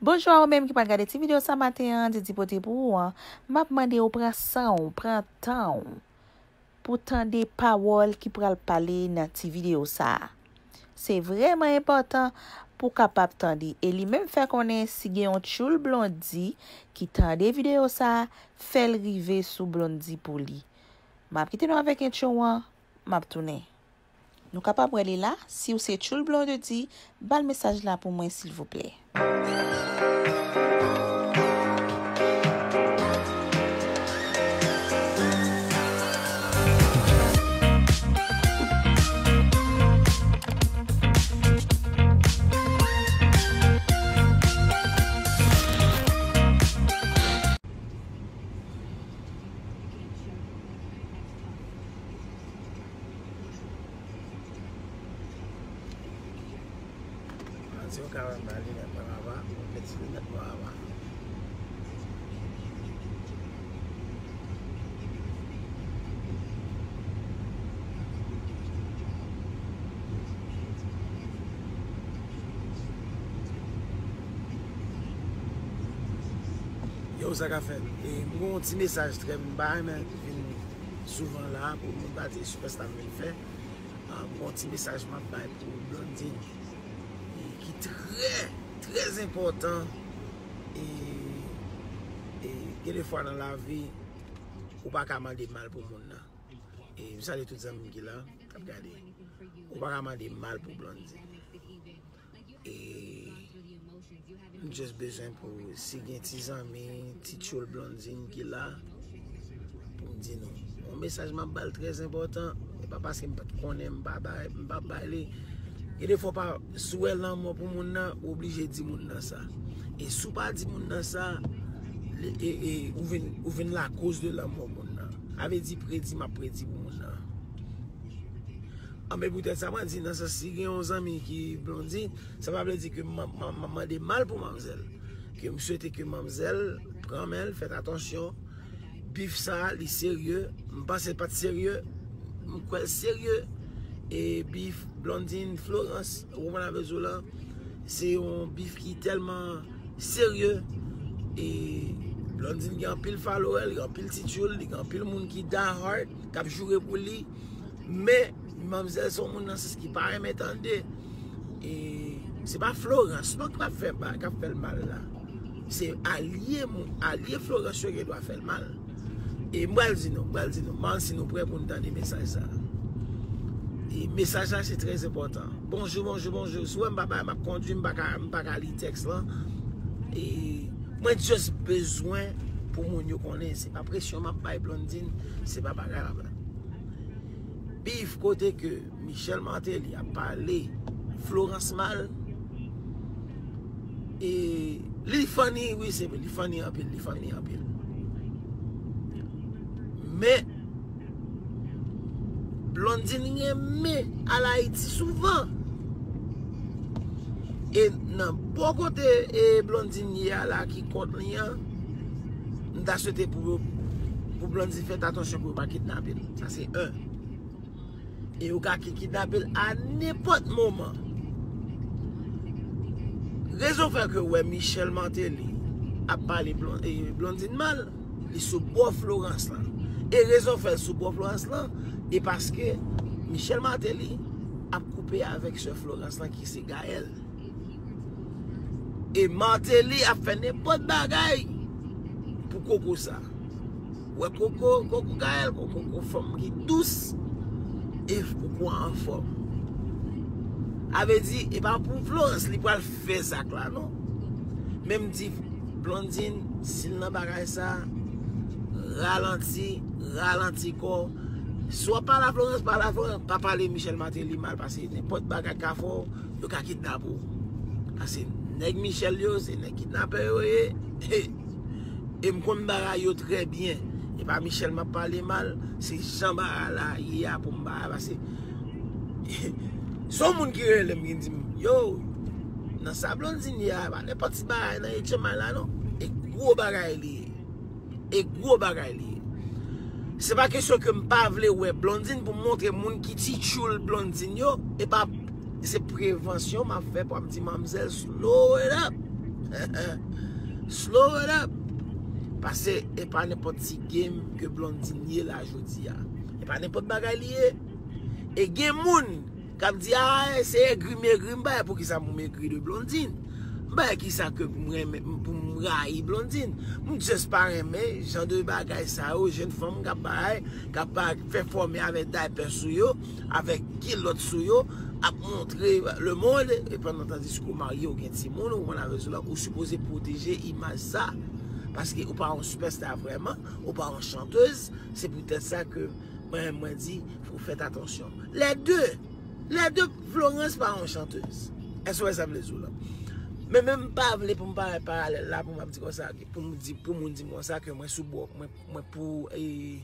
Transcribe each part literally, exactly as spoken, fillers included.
Bonjou a ou menm ki pral gade ti videyo sa maten an, Didi pote pou ou an. M ap mande w pran san w, pran tan w pou tande pawòl ki pral pale nan ti videyo sa a. Se vrèman enpòtan pou w kapab tande. E li menm fè konnen si gen yon tchoul Blondy ki tande videyo sa a, fè l rive sou Blondy pou li. M ap kite nou avèk entwo an, m ap tounen. Nou kapab wè li la. Si w se tchoul Blondy, ba l mesaj la pou mwen, silvouplè. Ann di yo ka wè m ba linèt mwen papa, mwen met ti linèt mwen papa. Yo, sa ka fèt. E, m gen yon ti mesaj trè, m pa renmen vin souvan la pou moun pa di e sipèsta m vin fè. Ah, m gen yon ti mesaj m ap bay pou Blondine, e, ki trè, trè enpòtan. E, e, gen de fwa nan lavi, ou pa ka mande mal pou moun nan. E, m salye tout zanmi m ki la, k ap gade. Ou pa ka mande mal pou Blondine. E m just bezwen pou, si gen ti zanmi, ti tchoul Blondine ki la, pou m di nou. Yon mesaj m ap ba l trè enpòtan. E pa paske m pa t konnen, m pa bay, m pa bay li. Gen de fwa w pa, si w wè lanmou pou moun nan, ou oblije di moun nan sa. E si w pa di moun nan sa, li, e, e, ou vin, ou vin lakoz de lanmou moun nan. Sa vle di predi m ap predi pou moun nan. Anben, poutèt sa, mwen di nan sans, si gen yon zanmi ki Blondine, sa pa vle di ke m, m, m, m mande mal pou manmzèl. Ke m swete ke manmzèl pran men l, fè atansyon. Bif sa, li serye. M panse l pa t serye. M kwè l serye. E bif Blondine Florence, ou konprann sa m vle di w la, se yon bif ki tèlman serye. E Blondine gen anpil follower, li gen anpil ti tchoul, li gen anpil moun ki die hard, k ap joure pou li. Men, manmzèl se yon moun nan sans ki pa renmen tande. E se pa Florence non k ap fè, k ap fè l mal la. Se alye moun, alye Florence yo gen dwa fè l mal. E m pral di nou, m pral di nou, m pral si nou prè pou n tande mesaj sa. E mesaj la se trè enpòtan. Bonjou, bonjou, bonjou. Si w wè m pa bay, m ap kondui, m pa ka, m pa ka li tèks lan. E mwen just bezwen pou moun yo konnen, se pa presyon m ap bay Blondine, se pa bagay la. Bif kote ke Michel Martelly ap pale Florence mal. E li funny, wi, se vre, li funny anpil, li funny anpil. Men, Blondine renmen al Ayiti souvan. E nan bò kote, e, Blondine ye a la ki kont li an, m ta swete pou, pou Blondine fè atansyon pou yo pa kidnape l. Sa se en. E yo ka ki kidnape l a nenpòt moman. Rezon fè ke w wè Michel Martelly ap pale Blon-, e, Blondine mal, li sou bò Florence lan. E rezon fè l sou bò Florence lan, e paske Michel Martelly ap koupe avèk sè Florence lan ki se Gaëlle. E Martelly ap fè nenpòt bagay pou koko sa. Wè koko, koko Gaëlle, koko, koko fanm ki dous, e koko anfòm. A vle di, e pa pou Florence li pral fè zak la, non. Men m di, Blondine, si l nan bagay sa, ralanti, ralanti kò w. Si w ap pale a Florence, pale a Florence, pa pale Michel Martelly mal, paske nenpòt bagay ka fè w, yo ka kidnape w. Paske nèg Michel yo, se nèg kidnapè yo ye. E m konn bagay yo trè byen. E pa Michel m ap pale mal, se jan bagay la ye a pou m bagay, paske se yon moun ki rele m, ki di m, yo, nan sa Blondine ye a, pa nenpòt ti bagay nan H M I la non. E gwo bagay li ye. E gwo bagay li ye. Se pa kesyon ke m pa vle wè Blondine pou m montre moun ki ti tchoul Blondine yo. E pa, se prevansyon m ap fè pou ap di manmzèl slow it up. Slow it up. Paske e pa nenpòt ti game ke Blondine ye la jodi a. E pa nenpòt bagay li ye. E gen moun k ap di, "Ah, se egri m egri, m pa wè poukisa pou m egri de Blondine. M pa wè kisa ke pou m renmen, pou m rayi Blondine. M just pa renmen jan de bagay sa yo, jèn fanm k ap bay, k ap fè fòme avèk daypè sou yo, avèk kilòt sou yo, ap montre lemonn, e pandan tandis ke w marye, w gen timoun, ou konn avè sou la, ou sipoze pwoteje imaj sa. Paske ou pa yon sipèsta vrèman, ou pa yon chantèz, se poutèt sa ke mwen, mwen di, fò w fèt atansyon. Lè de, lè de, Florence pa yon chantèz. Èske w wè sa m vle di w la? Men menm m pa vle pou m parèt paralèl la, pou m ap di konsa, pou m di, pou moun di m konsa ke mwen sou bò, mwen, mwen pou, e,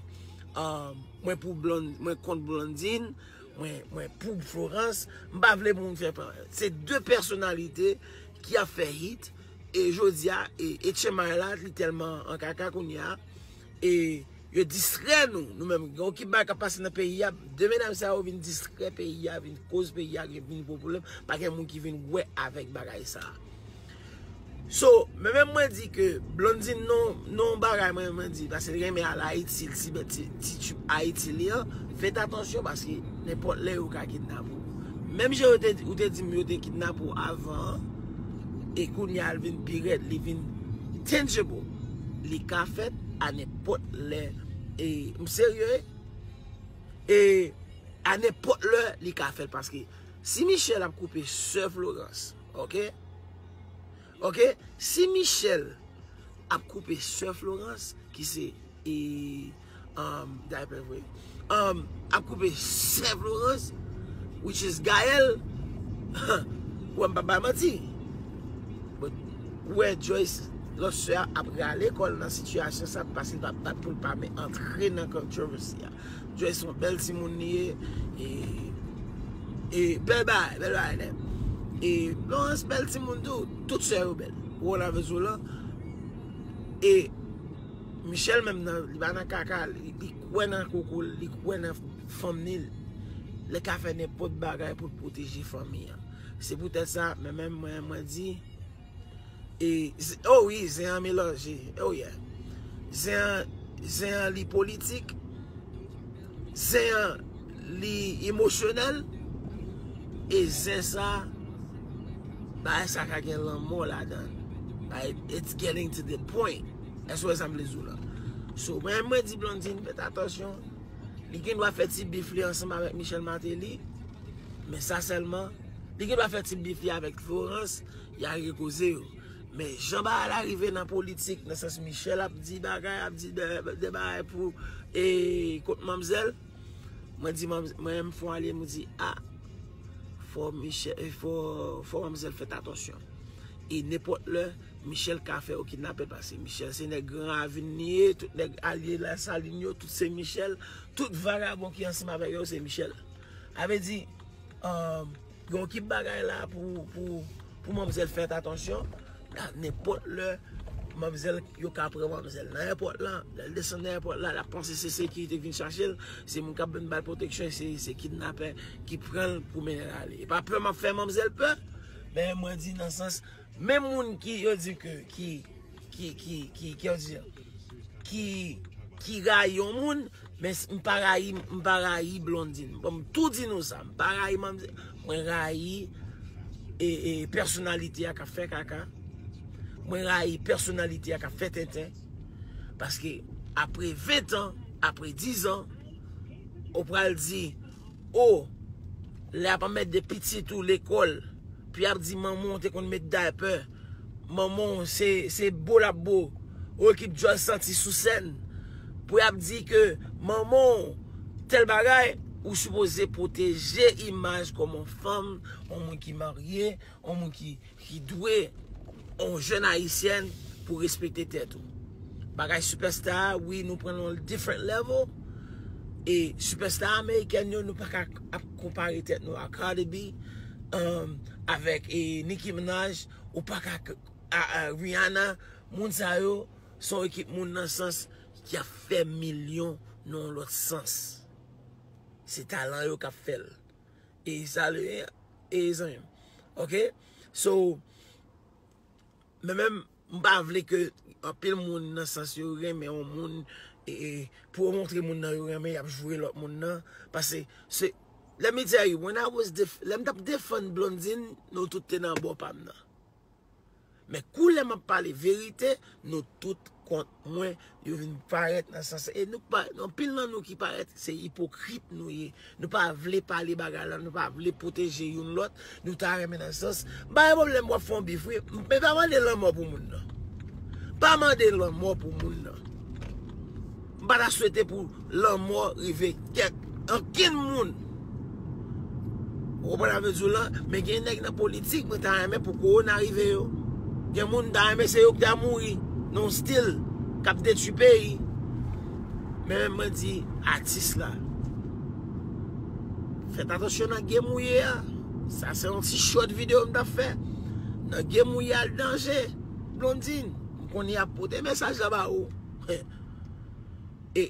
um, mwen pou Blond, mwen kont Blondine, mwen, mwen pou Florence. M pa vle pou moun fè pa. Se de pèsonalite ki ap fè hit. E jodi a, e, e Chemay la, li tèlman an kaka kounye a. E yo distrè nou, nou menm. Gen yon ki bagay k ap pase nan peyi a. De medam sa yo vin distrè peyi a, vin koz peyi a, vin pwoblèm. Pa gen moun ki vin wè avèk bagay sa. So, men menm mwen di ke Blondine non, non bagay mwen, mwen di, paske li renmen al Ayiti, li ti, ti, ti tchip Ayiti li an, fèt atansyon paske nenpòt lè yo ka kidnape w. Menm jan yo te, ou te di m yo te kidnape w avan an, e kounye a l vin pi rèd, li vin tangible. Li ka fèt a nenpòt lè. E, m serye, e a nenpòt lè li ka fèt paske si Michel ap koupe sè Florence, ok? Ok? Si Michel ap koupe sè Florence, ki se, e, um, daypè vre, um, ap koupe sè Florence, which is Gaël, wè m pa bay manti. But, wè Joyce, lòt sè a ap rale kò l nan sitiyasyon sa, paske l pa bat pou l pa men antre nan controversy a. Joyce se yon bèl timoun li ye. E, e bèl bagay, bèl bagay nèt. E Florence bèl timoun tou. Tout sè yo bèl. Ou wè la vezou la. E Michel menm nan, li pa nan kaka, li, li kwè nan koko l, li kwè nan fanm ni. Li ka fè nenpòt bagay pou l pwoteje fanmi an. Se poutèt sa, men menm mwen, mwen di, E, z- oh wi, zen an melanje. Oh yeah. Zen an, zen an li politik. Zen an li emosyonèl. E zen sa, bagay sa ka gen lanmò ladan. Like, it's getting to the point. Èske w wè sa m vle di w la? So, mwen, mwen di Blondine, fèt atansyon. Li gen dwa fè ti bif li ansanm avèk Michel Martelly. Men sa sèlman, li gen dwa fè ti bif li avèk Florence, y a regle koze yo. Men jan bagay la rive nan politik, nan sans Michel ap di bagay, ap di de, de bagay pou, e, kont manmzèl, mwen di manmzèl, mwen menm fò ale, mwen di, a, fò Michel, e, fò, fò manmzèl fèt atansyon. E nenpòt lè, Michel ka fè yo kidnape l, paske Michel se nèg Gran Ravin li ye, tout nèg alye Lasalin yo, tout se Michel, tout vagabon ki ansanm avèk yo se Michel. Sa vle di, um, gen yon ekip bagay la pou, pou, pou manmzèl fèt atansyon. A nenpòt lè, manmzèl, yo ka pran manmzèl nan èpòt la. Lè l desann nan èpòt la, l ap panse se sekirite k vin chache l. Se moun k ap vin ba l pwoteksyon, se, se kidnapè ki pran l pou mennen l ale. E pa pè m ap fè manmzèl pè, men mwen di nan sans, men moun ki, yo di ke, ki, ki, ki, ki, ki, yo di, ki, ki rayi yon moun, men s- m pa rayi, m pa rayi Blondine. Bon, m tou di nou sa, m pa rayi manmzèl, mwen rayi e, e pèsonalite a k ap fè kaka. Mwen rayi pèsonalite a k ap fè tenten. Paske apre ven tan, apre diz an, ou pral di, o, lè y ap mèt de pitit ou lekòl, pou y ap di manman w te konn met daypè, manman w se, se bo l ap bo, ou ekip djòl santi sou sèn, pou y ap di ke manman w tèl bagay, ou sipoze pwoteje imaj kòm yon fanm, yon moun ki marye, yon moun ki, ki dwe, yon jèn ayisyèn pou respekte tèt ou. Bagay sipèsta a, wi, nou pran l yon different level. E sipèsta amerikèn yo, nou pa ka ap konpare tèt nou a Cardi B, um, avèk, e, Nicki Minaj, ou pa ka k- a, a, Rihanna, moun sa yo, se yon ekip moun nan sans ki ap fè milyon nan yon lòt sans. Se talan yo k ap fè l. E sa le, e zanmi m. Ok? So, Men menm, m pa vle ke anpil moun nan sans yo renmen yon moun, e, e, pou yo montre moun nan yo renmen, y ap joure lòt moun nan. Paske, se, let me tell you, when I was def-, lè m t ap defann Blondine, nou tout te nan bò pa m nan. Men kou lè m ap pale verite, nou tout kont mwen, yo vin parèt nan sans. E nou pa, anpil nan nou ki parèt, se ipokrit nou ye. Nou pa vle pale bagay la, nou pa vle pwoteje youn lòt, nou ta renmen nan sans. M pa gen pwoblèm w ap fè yon bif, wi. Men pa mande lanmò pou moun nan. Pa mande lanmò pou moun nan. M pa ta swete pou lanmò rive kèk, ankenn moun. Ou konprann sa m vle di w lan? Men gen nèg nan politik, mwen ta renmen pou kowona rive yo. Gen moun m ta renmen se yo ki ta mouri nan yon stil k ap detwi peyi. Men menm mwen di atis la, fèt atansyon nan game ou ye a. Sa se yon ti short videyo m t ap fè. Nan game ou ye a, l danje. Blondine, m konnen y ap pote mesaj la ba ou. E,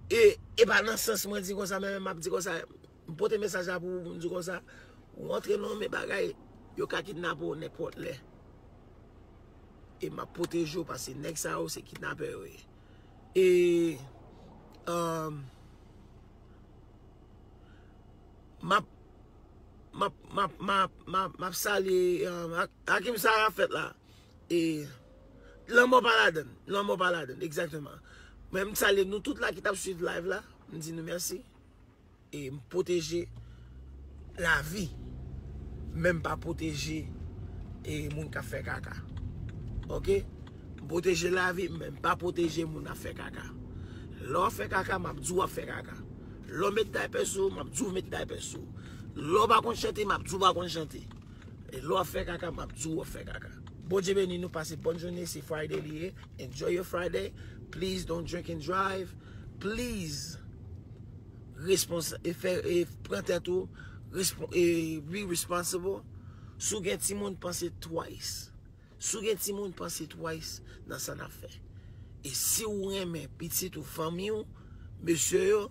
e, e pa nan sans mwen di konsa, men m ap di konsa, m pote mesaj la pou ou, pou m di konsa, ou antre nan men bagay, yo ka kidnape w nenpòt lè. E m ap pwoteje w, paske nèg sa yo se kidnapè yo ye. E, um, m ap, m ap, m ap, m ap, m ap, m ap salye, um, ak, ak ki m sa ap fèt la. E, lanmò pa ladann, lanmò pa ladann, egzakteman. Men m salye nou tout la ki t ap swiv live la, m di nou mèsi. E m pwoteje lavi, men m pa pwoteje, e, moun k ap fè kaka. Oke? M pwoteje lavi, men m pa pwoteje moun ap fè kaka. Lè w ap fè kaka, m ap di w w ap fè kaka. Lè w met daypè sou ou, m ap di w met daypè sou ou. Lè w pa konn chante, m ap di w pa konn chante. E lè w ap fè kaka, m ap di w w ap fè kaka. Bondye beni nou, pase bòn jounen, se Friday li ye. Enjoy your Friday. Please don't drink and drive. Please, respons-, e fè, e pran tèt ou, respon-, e be responsible. Si w gen timoun, panse twice. Si w gen timoun, panse twice nan sa n ap fè. E si w renmen pitit ou, fanmi w, mesye yo,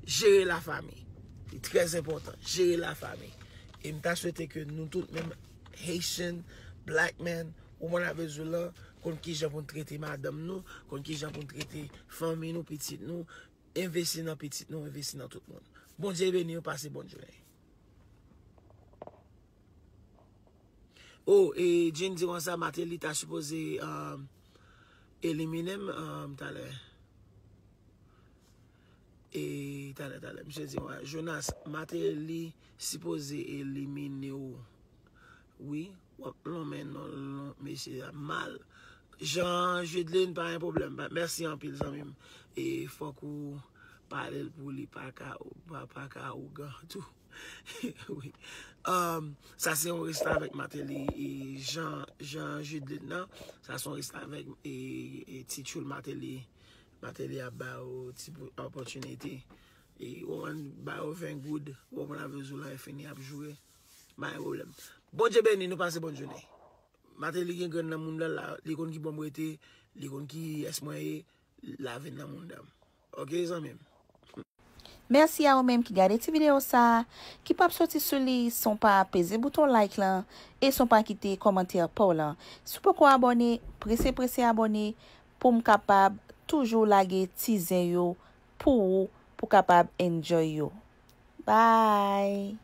jere lafanmi. Li trè enpòtan, jere lafanmi. E m ta swete ke nou tout, menm Haitian, black men, ou konprann sa m vle di w lan, konn kijan pou n trete madanm nou, konn kijan pou n trete fanmi nou, pitit nou, envesti nan pitit nou, envesti nan tout moun. Bondye beni w, pase bòn jounen. Oh, e Jean di konsa, Martelly ta sipoze, um, elimine m, um, talè. E talè, talè, misye di, wè, Jonas, Martelly sipoze elimine w. Wi, w ap lonmen non lon mesye a mal. Jean Judeline, pa gen pwoblèm. Pa, mèsi anpil, zanmi m. E fòk ou pale l pou li pa ka, pa, pa ka ougan tou. Wi. Um, sa se yon restavèk Martelly e Jean, Jean Judeline nan. Sa se yon restavèk e, e ti tchoul Martelly. Martelly ap ba yo ti opòtinite. E ou konprann, ba yo ven goud, ou konprann avèk zoula e fini ap joure. Pa gen pwoblèm. Bondye beni nou, pase bòn jounen. Martelly gen grenn nan mounda l la, li konn ki bò m rete, li konn kiyès mwen ye, l a vin nan mounda m. Oke, zanmi m? Mèsi a ou menm ki gade ti videyo sa a, ki p ap soti sou li san w pa peze bouton like lan, e san w pa kite kòmantè pa w lan. Si w poko abòne, prese prese abòne pou m kapab toujou lage ti zen yo pou ou, pou kapab enjoy yo. Bye!